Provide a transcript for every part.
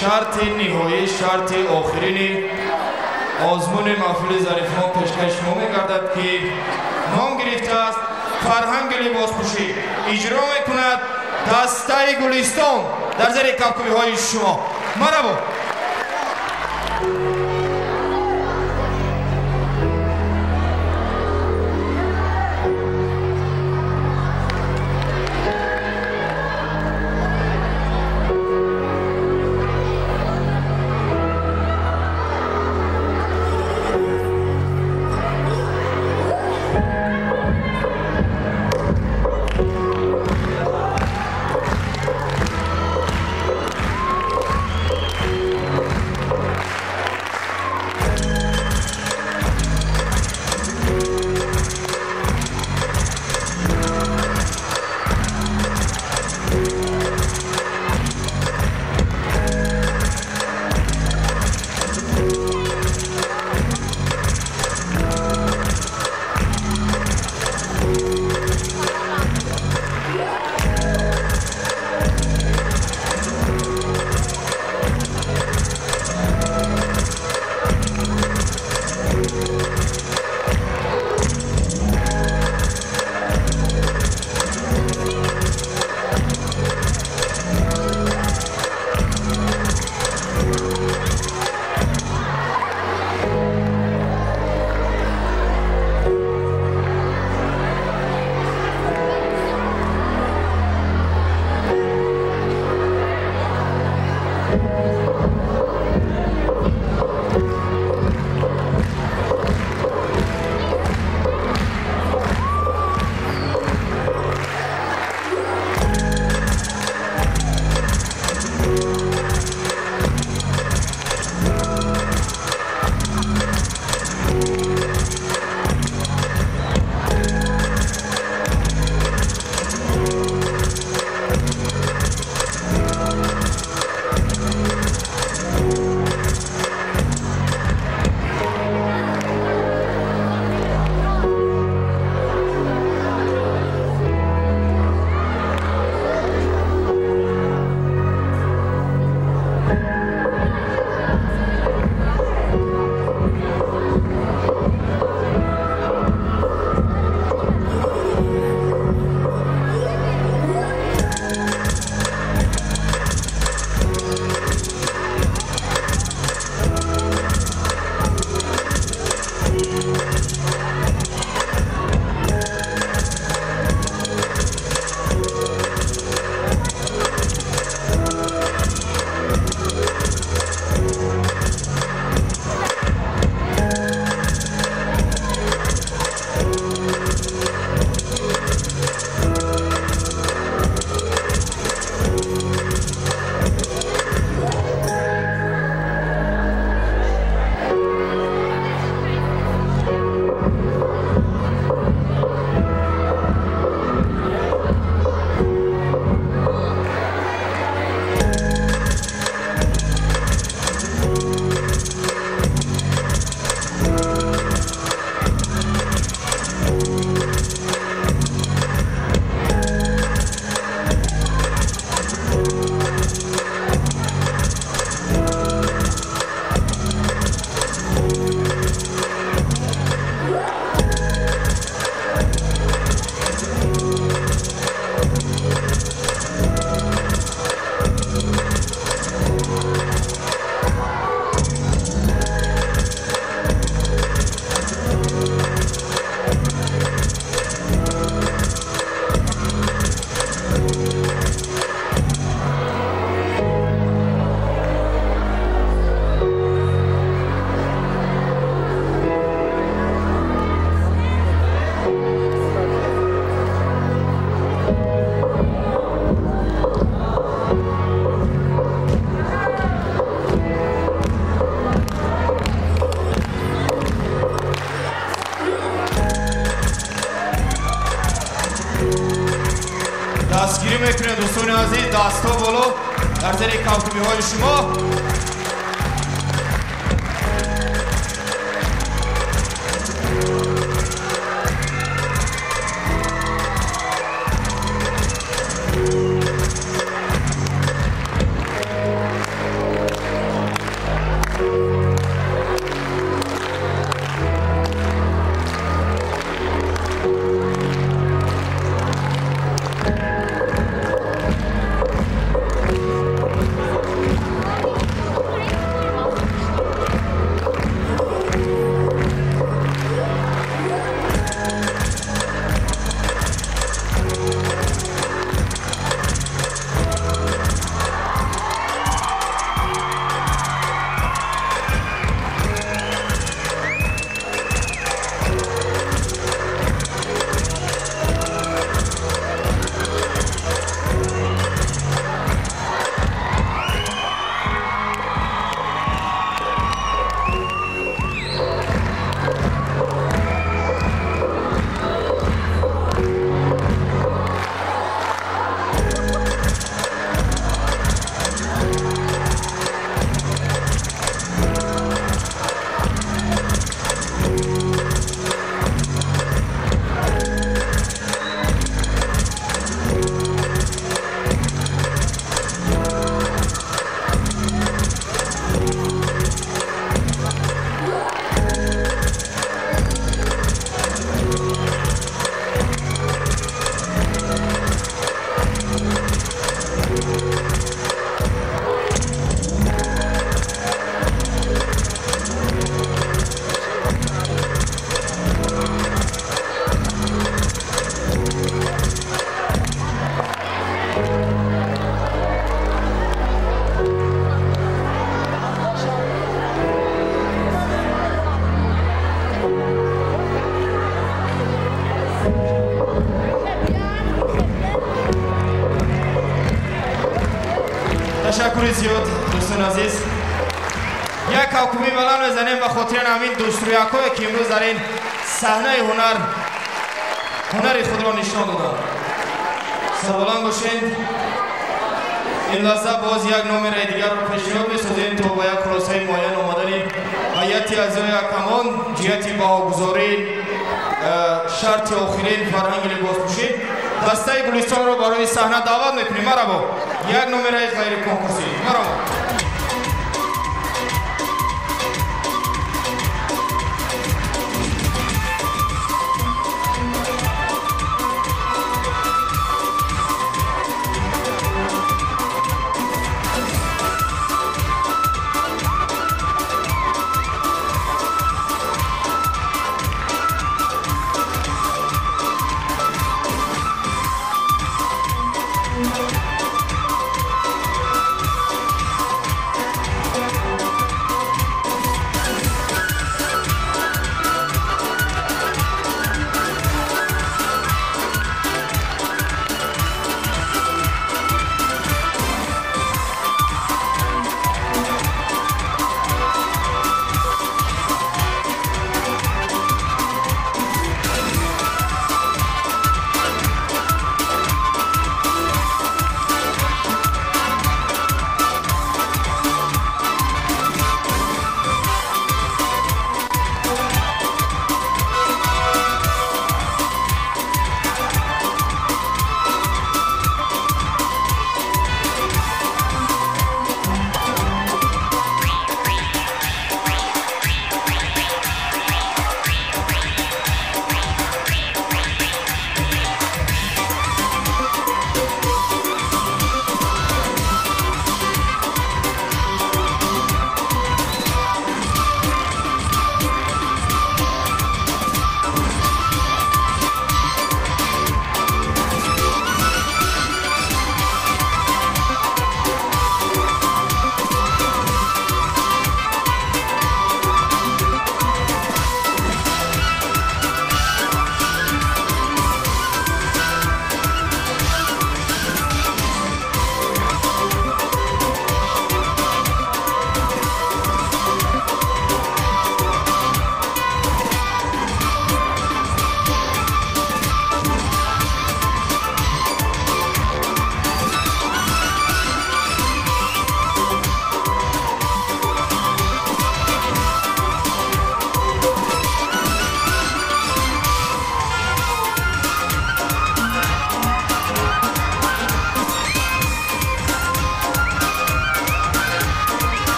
Шарти ниҳоӣ, шарти охирини озмуни маҳфили зарифон пешкаши шумо мегардад, ки ном гирифтааст фарҳанги либоспӯшӣ. Иҷро мекунад дастаи Гулистон дар зери кафкӯбиҳои шумо. Марҳабо. Дастгирӣ мекунем дӯстони азиз, дастҳо боло дар зери кафкӯбиҳои шумо. Ташаккури зиёд, дӯстони азиз. Як кавкубии баланд мезанем ба хотири ҳамин дӯстрӯякҳое, ки имрӯз дар ин саҳнаи ҳунар ҳунари худро нишон доданд. Сарбаланд бошед. Ин лаҳза боз як номераи дигарро пешниҳод месозем, то ба як хулосаи муайян омадани ҳайати аъзои ҳакамон ҷиҳати баҳогузории шарти охирин фарҳанги либоспӯшӣ дастаи Гулистонро барои саҳна даъват мекунем. Марҳабо, як номераи ғайриконкурсӣ. Марҳабо.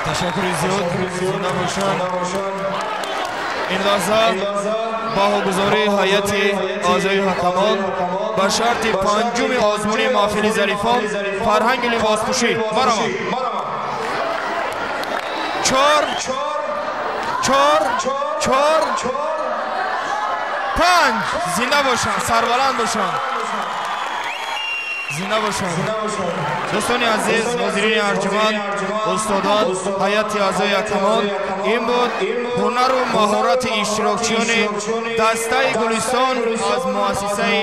Ташаккури зиёд, зинда бошанд. Ин лаҳза баҳогузории ҳайати аъзои ҳакамон ба шарти панҷуми озмуни маҳфили зарифон фарҳанги либоспӯшӣ. Марҳабо. 4 4 4 5. Зинда бошанд, сарбаланд бошанд. Зинда бошанд. Дӯстони азиз, ҳозирини арҷуманд, устодон, ҳайати аъзои ҳакамон, ин буд ҳунару маҳорати иштирокчиёни дастаи Гулистон аз муассисаи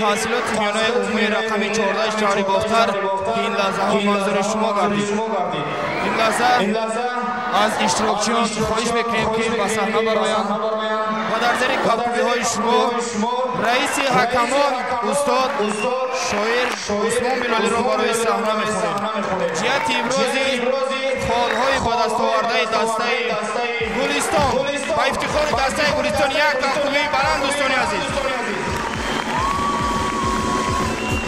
таҳсилоти миёнаи умумии рақами 14 шаҳри Бохтар, ки ин лаҳзаҳо манзури шумо гардид. Ин лаҳза аз иштирокчиён хоҳиш мекунем, ки ба саҳна бароянд ва дар зери кавкубиҳои шумо раиси ҳакамон устод шоир Усмон Билолиро барои саҳна мехонем. Ҷиҳати имрӯзи холҳои ба дастовардаи дастаи Гулистон ба ифтихори дастаи Гулистон як кавкубии баланд, дӯстони азиз.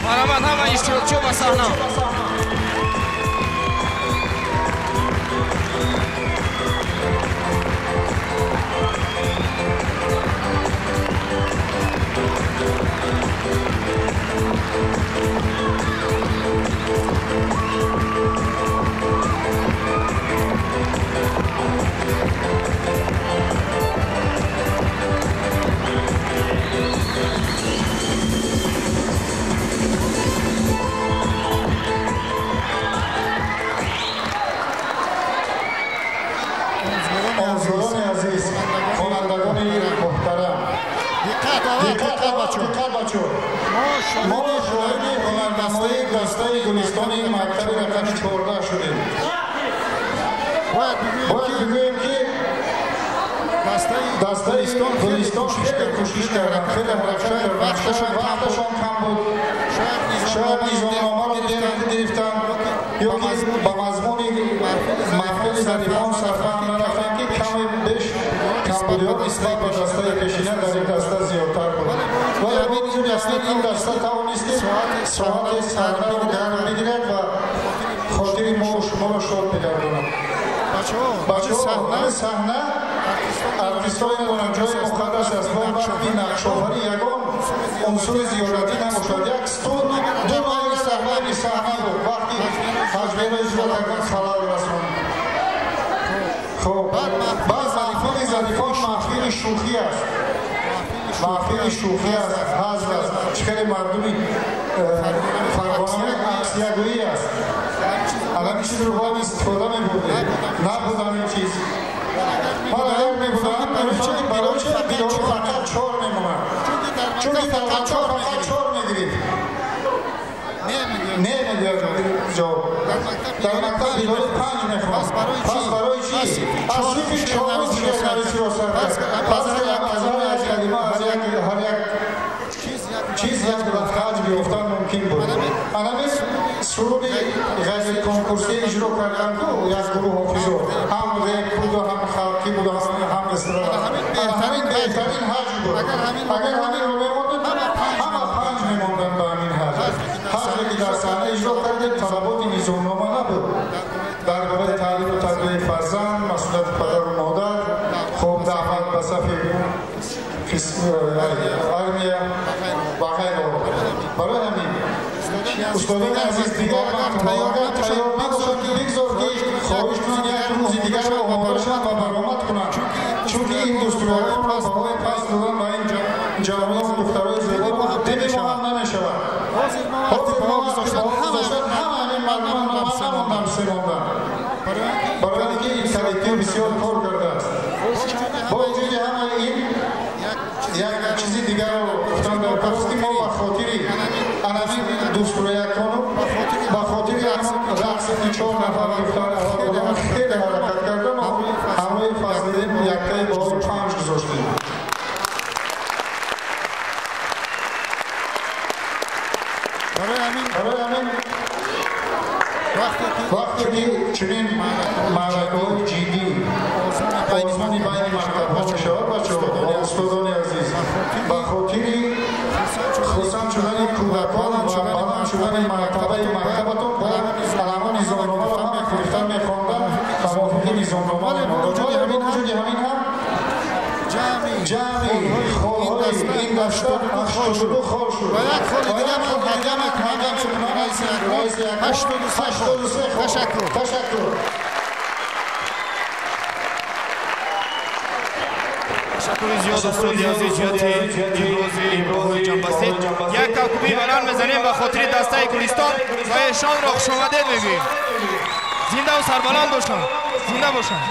Марҳамат, ҳама иштирокчиё ба саҳна. Диққат, бачаҳо. Мо шоҳиди ҳунарнамоии дастаи Гулистони мактаби рақами 14 шудем. Бояд бигӯем, ки дастаи Гулистон хеле кӯшиш карданд, хеле ҳаракат карданд. Шояд вақташон кам буд, шояд низомномаро дер гирифтанд, ё ки ба мазмуни маҳфили зарифон сарфаҳм нарафтанд, ки каме беш камбудиҳо нисбат ба дастаи пешина дар ин даста зиёдтар буд. Вале бо вуҷуди ин даста тавонист, ки соати саҳнаро гарм бигирад ва хотири мову шуморо шод бигардонад. Бачаҳо, саҳна артистои ҷои муқаддас аст ва вақти нақшофарӣ ягон унсури зиёдатӣ набошад. Як стул ду майли саҳна буд. Вақти ҳаҷверо иҷро кардан халал расонд. Хоб, баъд маҳфили зарифон маҳфили шӯхӣ аст. Маҳфили шӯхӣ аст, ҳазл аст. Чӣ хеле мардуми Фарғона аксиягӯӣ аст. Ҳамин чизро бояд истифода мебурдем. Набуд ҳамин чиз. Ман агар мебудам, барои чи Билоли фақат 4 мемонад? Чунки дар мактаб фақат 4 мегирифт. Не мегӯяд ҷавоб. Дар мактаб Билоли 5 мехонд. Пас барои чи? Аз синфи чорум шеърнависиро сар кард. Пас аз ҳар як калима, аз ҳар як чиз як ҳаҷв ёфтан мумкин буд. Анамин суруди ғайриконкурсӣ иҷро карданд ку як гурӯҳ ҳофизо, ҳам реп буду, ҳам халқӣ буду, ҳам эстрада. Ҳамин беҳтарин ҳаҷв буд. Агар ҳаминро мемондем, ҳама 5 мемонданд ба ҳамин ҳаҷв. Ҳаҷве ки дар саҳна иҷро кардем, талаботи низомнома набуд. Дар бораи таълиму тарбияи фарзанд, масъулияти падару модар, хоб, даъват ба сафи армия ва ғайро. Барои ҳамин, устодони азиз, дигар агар тайёр набошанд, бигзор ки хоҳиш кунанд як рӯзи дигарро омода шаванд ва баромад кунанд, чунки ин дастурҳоро баҳои паст додан ба ин ҷавонону духтарои зебо дили мо ҳам намешавад. Ҳозир мо гузоштан ҳама ҳамин мардуман ман намондам, се мондам, барои ин ки ин коллектив бисёр кор кардааст. Бо вуҷуди ҳамаи ин, як чизи дигарро гуфтан дар кор аст, ки мо ба хотири анамин дустураякону ба хотири рақси ки 4 нафар духтар аввал хеле ҳаракат кардам, ҳамроҳи Фазлиддин яктаи баҳои 5 гузоштем. Барои ҳамин, вақте ки чунин маъракаҳои ҷиддӣ, озмуни байни мактабҳо мешавад, бачаҳо ва устодони азиз, ба хотири хурсанд шудани кӯдакон ва баланд шудани мартабаи мактабатон бояд ҳамон низомномаро ҳама гирифтан мехонданд ва мувофиқи низомнома мемонданд. Вале бо вуҷуди ҳамин ҳам ҷамъи холҳои ин даста 82 хол шуд. Ва як холи дига ман ҳадя мекунам раиси 83 хол. Ташаккур. Ташаккур. Ташаккури зиёд, устоди азиз, ҷиҳати имрӯзи ҷанбастед. Як кавкубии баланд мезанем ба хотири дастаи Гулистон ва эшонро хушомадед мегӯем. Зиндаву сарбаланд бошанд, зинда бошанд.